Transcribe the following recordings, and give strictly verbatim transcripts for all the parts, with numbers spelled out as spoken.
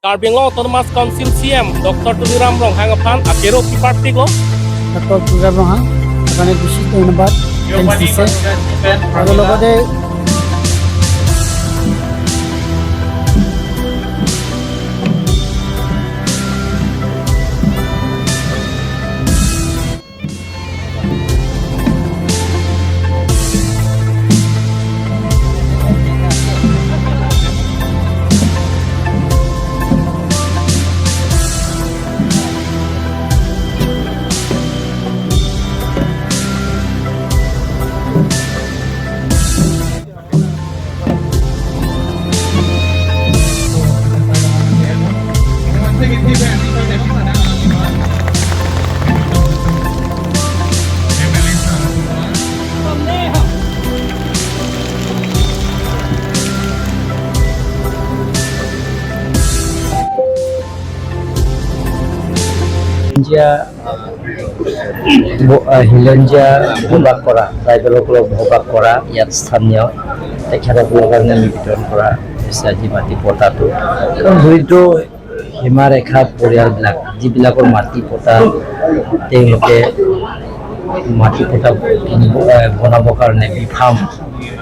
কাৰ্বি Anglong autonomous council C E M doctor Tuliram Ronghang aphan akero pipartiklo. Doctor Tuliram Ronghang, সেইকাৰণে বিশেষ ধন্যবাদ, থেংকছ দিছে। আৰু লগতে যে ব-, আহ, খিলঞ্জীয়া বসবাস কৰা, ট্ৰাইবেলসকলক বসবাস কৰা ইয়াত স্থানীয় তেখেতসকলৰ কাৰণে আমি বিতৰণ কৰা হৈছে আজি মাটি পট্টাটো। কাৰণ দৰিদ্ৰ সীমাৰেখা পৰিয়ালবিলাক, যিবিলাকৰ মাটি পট্টা তেওঁলোকে মাটি পট্টা কিনিব, আহ, বনাবৰ কাৰণে বি ফাৰ্ম,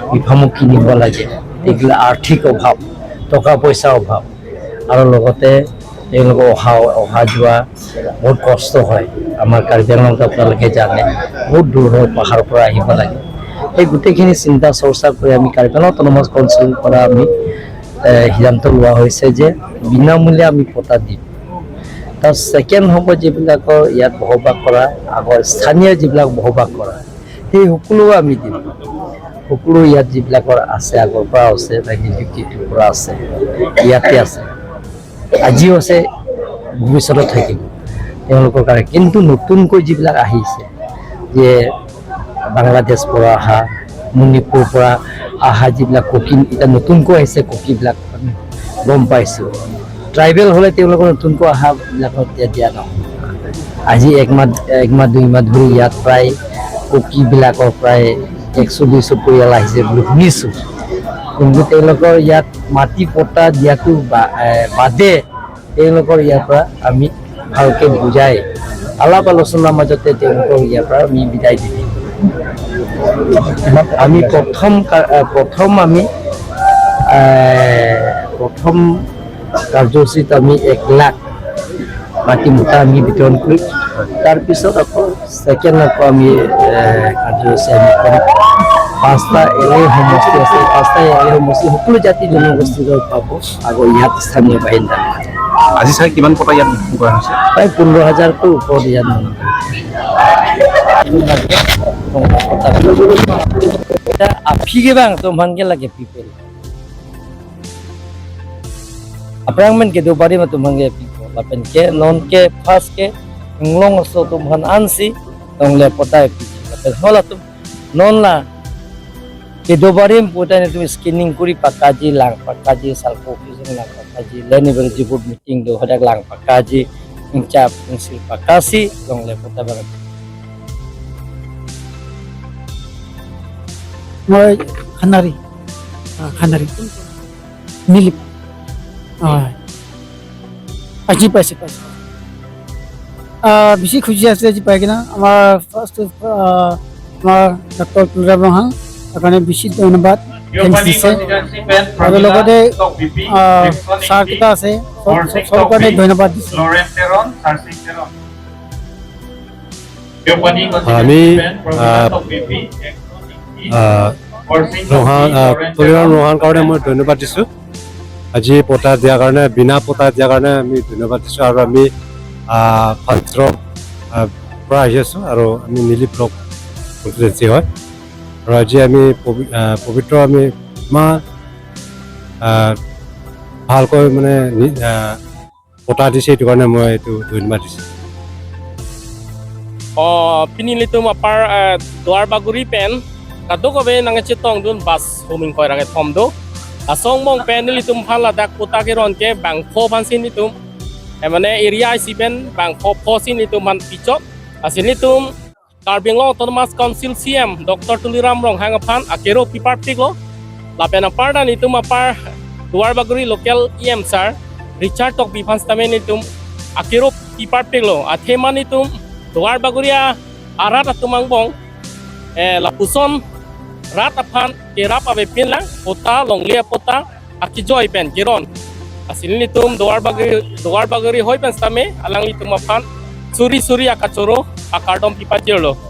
বি ফাৰ্মো কিনিব লাগে, এইবিলাক আৰ্থিক অভাৱ, টকা পইচাৰ অভাৱ, আৰু লগতে তেওঁলোকৰ অহা, অহা যোৱা বহুত কষ্ট হয়। আমাৰ কাৰ্বি আংলঙত আপোনালোকে জানে, বহুত দূৰ হয়, পাহাৰৰ পৰা আহিব লাগে। সেই গোটেইখিনি চিন্তা চৰ্চা কৰি আমি কাৰ্বি আংলং অট'নমাছ কাউন্সিলৰ পৰা আমি, এ, সিদ্ধান্ত লোৱা হৈছে যে বিনামূলীয়া আমি পট্টা দিম। তাৰ ছেকেণ্ড হ'ব যিবিলাকৰ ইয়াত বসবাস কৰা আগৰ স্থানীয় যিবিলাক বসবাস কৰা, সেই সকলো আমি দিম। সকলো ইয়াত যিবিলাকৰ আছে, আগৰ পৰা আছে, বা নিযুক্তিটোৰ পৰা আছে, ইয়াতে আছে, আজিও আছে, ভৱিষ্যতত থাকিব তেওঁলোকৰ কাৰণে। কিন্তু নতুনকৈ যিবিলাক আহিছে, যে বাংলাদেশ পৰা অহা, মণিপুৰ পৰা অহা যিবিলাক কুকি, এতিয়া নতুনকৈ আহিছে কুকিবিলাক, আমি গম পাইছোঁ। ট্ৰাইবেল হ'লে তেওঁলোকৰ নতুনকৈ অহাবিলাকক এতিয়া দিয়া নহয়। আজি এক মাহ, এক মাহ, দুই মাহ ধৰি ইয়াত প্ৰায় কুকিবিলাকৰ প্ৰায় এশ দুশ পৰিয়াল আহিছে বুলি শুনিছোঁ। কিন্তু তেওঁলোকৰ ইয়াত মাটি পট্টা দিয়াটো বা-, এ, বাদে তেওঁলোকৰ ইয়াৰ পৰা আমি ভালকে বুজাই, আলাপ আলোচনাৰ মাজতে তেওঁলোকৰ ইয়াৰ পৰা আমি বিদায় দি দিম। আমি প্ৰথম কা-, আহ, প্ৰথম আমি, আহ, প্ৰথম কাৰ্যসূচীত আমি এক লাখ মাটি মুঠা আমি বিতৰণ কৰিম। তাৰপিছত আকৌ ছেকেণ্ড আকৌ আমি, এ, কাৰ্যসূচী আমি কৰিম। পাঁচটা এল এ সমষ্টি আছে, পাঁচটা এল এ সমষ্টি সকলো জাতি জনগোষ্ঠীৰ পাব। আকৌ ইয়াত স্থানীয় বাসিন্দা। আজি ছাৰ কিমান পট্টা ইয়াত বিক্ৰী কৰা হৈছে? প্ৰায় পোন্ধৰ হাজাৰতকৈ ওপৰত ইয়াত মানুহ। Aphi ke bang, atum aphan ke lake people. Aphrang pen kedo barim atum aphan ke people. Lapen ke non ke first ke inglong aso atum aphan ansi, tong le potai pi. Lapen hol atum non la kedo barim potai netum screening kuri pakaji, lang pakaji, SALCO office lang pakaji, Land Availability Board meeting do hadak lang pakaji, ingchap ingsir pakasi, tong le potai bang. Moi Khanari. Ah, Khanari. Nilip. Ah. আজি পাইছে, পাইছে। আহ, বেছি খুচি আছে আজি পাই কিনা। আমাৰ ফাৰ্ষ্ট, আহ, আমাৰ ডক্টৰ তুলিৰাম ৰংহাং, তাৰ কাৰণে বেছি ধন্যবাদ, থেংকছ দিছে। আৰু লগতে, আহ, ছাৰকেইটা আছে, চব, চব, চবৰ কাৰণে ধন্যবাদ দিছে। আমি, আহ, আহ, ৰংহাং, আহ, তুলিৰাম ৰংহাং কাৰণে মই ধন্যবাদ দিছোঁ। আজি পট্টা দিয়াৰ কাৰণে, বিনা পট্টা দিয়াৰ কাৰণে আমি ধন্যবাদ দিছোঁ। আৰু আমি, আহ, ফাৰ্ষ্ট, আহ, পৰা আহি আছোঁ আৰু আমি নিলি ব্লক কনষ্টিটুৱেঞ্চি হয়। আৰু আজি আমি পবি-, আহ, পবিত্ৰ আমি ইমান, আহ, ভালকৈ মানে নি-, আহ, পট্টা দিছে, এইটো কাৰণে মই এইটো ধন্যবাদ দিছোঁ। Oh, pini ilitum apar, eh, Duarbagori pen kadokave nangchetongdun bus huming koi rang kethom do. Laso angbong pen ilitum aphan ladak pota keron ke bangpho aphan si ilitum, eh, mane area isi pen bangpho pho si ilitum aphan pichot. Lasi ilitum Karbi Anglong Autonomous Council C E M Doctor Tuliram Ronghang aphan akero pipartiklo. Lapen aparta nelitum apar Duarbagori local E M sir, Richard Tokbi aphan sitame nelitum akero pi parpiklo. Athema nelitum Duarbagori arat atum angbong, eh, lapuson rat aphan kerap avepinlang, patta longle apatta akejoi pen keron. Lasi nelitum Duarbagori, Duarbagori hoi pen sitame alanglitum aphan suri suri akachoro akardom pi pajirlo.